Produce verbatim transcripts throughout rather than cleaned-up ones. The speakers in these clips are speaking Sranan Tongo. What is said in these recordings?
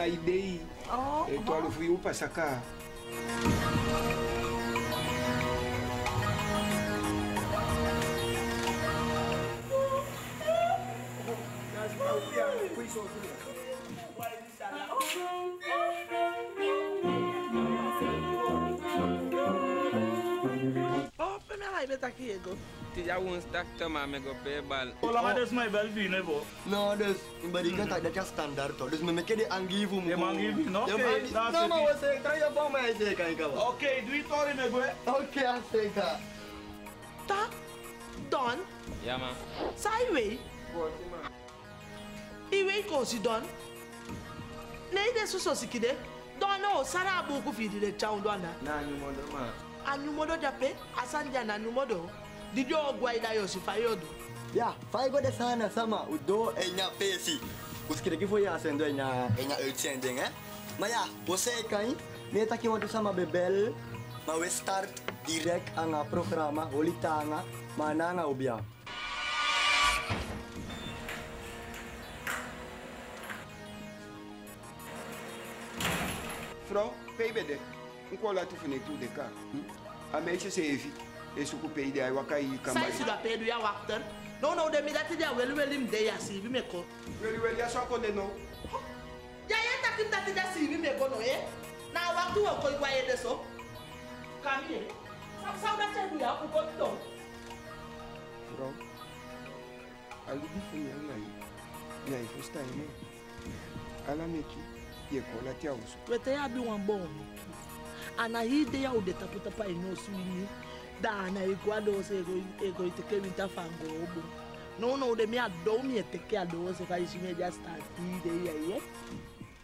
Idei. Oh, e twalufu yuu pasa ka. Oh, pe mi ala i be taki yu e go. Tide a wons taki to ma mi e go pee bal. Ola ma den sma e bel fi yu no e go. No, dus, in bari kan taki dati a standard to. Dus mi meke den angi fu mi. Den man gi fu yu, no? Den man gi fu yu. No, ma wi o seeka, yu a bon man, yu seeka, yu kaba. Oké, du yu tori mi e gwe. Oké, a seeka. Ta, Don. Ya ma. San i wei? Go, si ma. I wei kon sidon. Ne i de soso siki de. Don no, san na a buuku fi i di den tyai ondoo anda? Na a nyun modo, ma. A nyun modo de ape, a sani de a na nyun modo. Di den o go a i da yu o si fa yu o du. Ya, fa i go de san na sama, u doo a ini a peesi. U sikeleki fu yu a seni doo a ini a, a ini a uitzending, hè? Ma ya, u o seeka en, mi e taki wantu sama be bel, ma u e start direct anga a programa, holi taanga, ma a na anga u bia. Frow, pe i be de? Un kon lati fu neti u de ka. A meisje seefi e suku pe i de, ai waka hii kamba. San i sidon ape e du ya wakter? Nownow de mi dati de a weliweli mi de ya, siibi mi e kon. Weliweli, a so a kon de now. Ya yee taki mi dati de a siibi mi e kon no, eh? Na a waktu u o kon e gwe a yu ede so. Kami, eh? San, san dati e du ya, u kon sidon. Frow, a libi fu mi anga yu, mi á e fusutan en moo. Ala meki yu e kon lati a osu. We, te yu abi wan boon meki, a na hii dei ya u de tapu tapu a ini osu ini. Da a na e go a doose e go, e go e teke winta fu a goon bun. Nownow de mi a dow mi e teke a doose fa i si mi e de a sitaati hii dei ya, eh?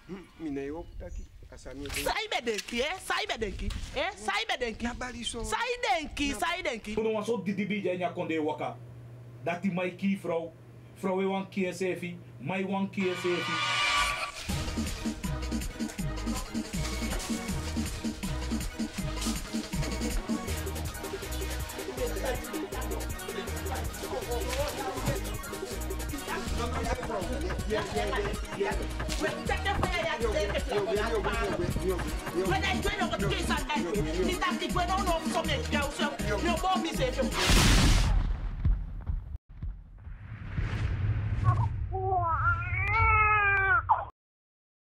Hmm, mi ná e hopu taki a sani o de. San i be denki, eh? San i be denki, eh? San i be denki? Na bali so. San i denki, san i denki? Unu wan so didibii de a ini a kondee waka. Dati man e kii frow. Frow e wani kii enseefi. Man e wani kii enseefi.